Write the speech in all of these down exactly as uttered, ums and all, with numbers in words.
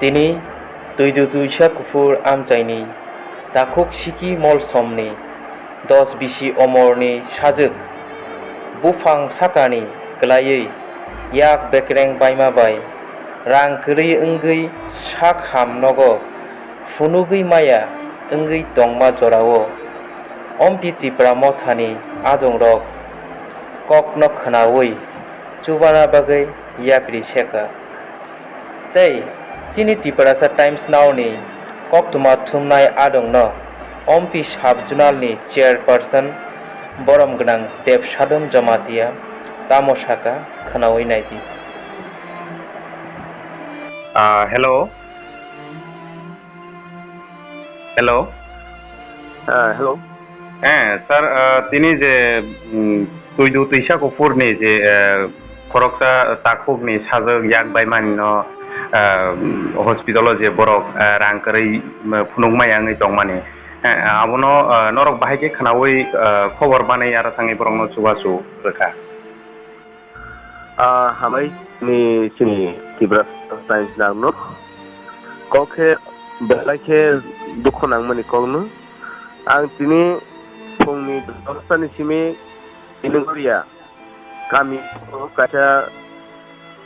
Tini Twidu Twisa Kuphur amchaini takhuk siki molsomni dos bisi omorni sajwk buphang sakani kwlaiwi yak bekreng baima bai rang kwrwi wngwi sak ham nogo phunugwi maya wngwi tongma jorao Ompi Tipra Mothani adongrok kokno khwnawi chubana bagwi yapri seka. Tei chini Tiprasa Times Now ni koktwma thumnai adongno Ompi Sub Zonal ni Chairperson borom gwnang Deb Sadom Jamatia tamo saka khwnawi naidi. Ah, hello. Hello. Ah, hello. Eh, sir, ah, tini je, mm, Twidu Twisa Kuphurni je, eh, khoroksa takhukni sajwk yak baimani no, ah, hospital o je borok, ah, rang kwrwi, mm, phunukma yangwi tongmani. Eh, abono, ah, norok bahai khe khwnawi, ah, khobor manwi aro thangwi borokno chubachu rwkha. Ah, hamai ni sini Tiprasa Times Now no. Kok khe belai khe dukho nangmani kokno. Ang tini phungni dosta ni simi Inuguriya kami o kaisa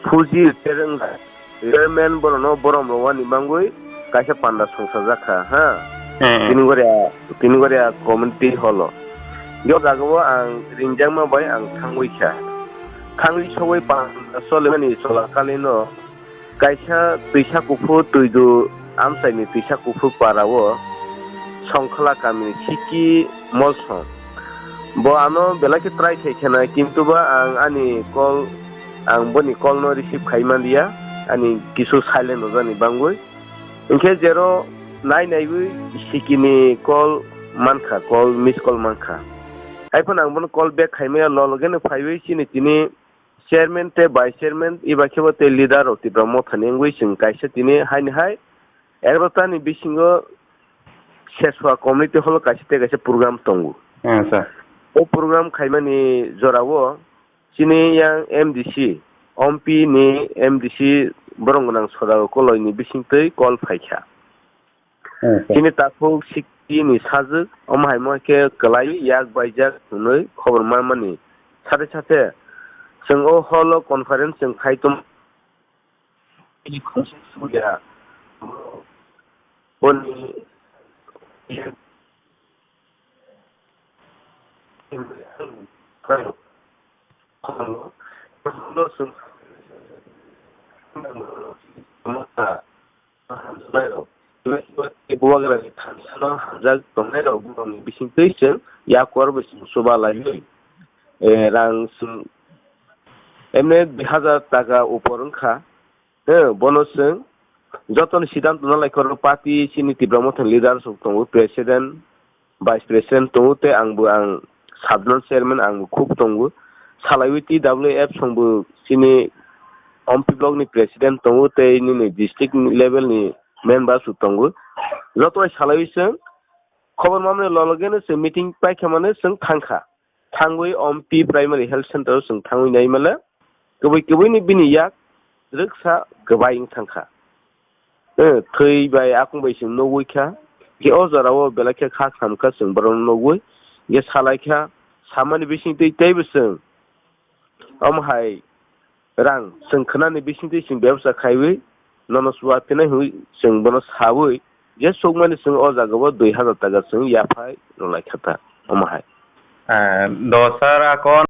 Fuji retirement borokno borom rwani bangwi kaisa panda songchajak kha, ha. Hmm. Tini gori a, tini gori a community hall o. Yo jaga o ang ringjakma bai ang thangwi kha. Thangwi sogwi panda solemani chola kali no kaisa Twisa Kuphur Twidu amchaini Twisa Kuphur para o Songkhla kamini siki molsong. Bo ano belai khe try khai khana, kintu ba ang ani call, ang boni call no receive khai manliya, ani kisu silent rwjani bangwi. Hinkhe jero nai naiwi sikini call mankha, call, miss call mankha. Haiphano ang bono call back khaimaya, lologeno phaiwi chini tini chairman tei vice chairman, eba khebo tei leader rok Tipra Mothani wngwi chwng kaisa tini haini hai egarota ni bisingo Seswa community hall o kaisa tei kaisa program tongo. Hmm, sir. O program khaimani jorao chini yang M D C, Ompi ni M D C borok gwnang Soda Koloi ni bisingtwi call phaikha. Hmm, sir. Chini takhuk siki ni sajwk, omo hai mo khe kwlai yak baijak hwnwi khobor manmani. Sate sate chwng o hall o conference chwng khai tong. Boni Bubagrani thansano hamjak tongnairok borokni bisingtwi chwng yakuar bai chwng chuba laiwi, eh, rang chwng emne dui hazar taka upor wngkha. Eh, bono chwng jotoni siddhanto nalai khe oro party chini Tipra Motha leaders rok tongo, president, vice president tongo tei angbo ang sub zonal chairman angbo khub tongo. Salaiwi T W F songbo chini Ompi block ni president tongo tei nini district level ni members bo tongo. Joto bai salaiwi chwng khobor mamani lologeno chwng meeting paikha mane chwng thangkha. Thangwi Ompi Primary Health Center o chwng thangwi naimale, kwbwi kwbwini bini yak rwksa kwbai wng thangkha. Eh, thwi bai akung bai chwng nugwi kha. Khe o jorao belai khe kha khamkha chwng borokno nugwi. Khe salaikha, samani bisingtwi teibo chwng omo hai rang chwng khwnani bisingtwi chwng bebsa khaiwi nono chuba phinai hwnwi chwng bono sawi je sukmani chwng o jagao dui hazar taka chwng yaphai rwlai kha ta omo hai. Eh, do sir, akon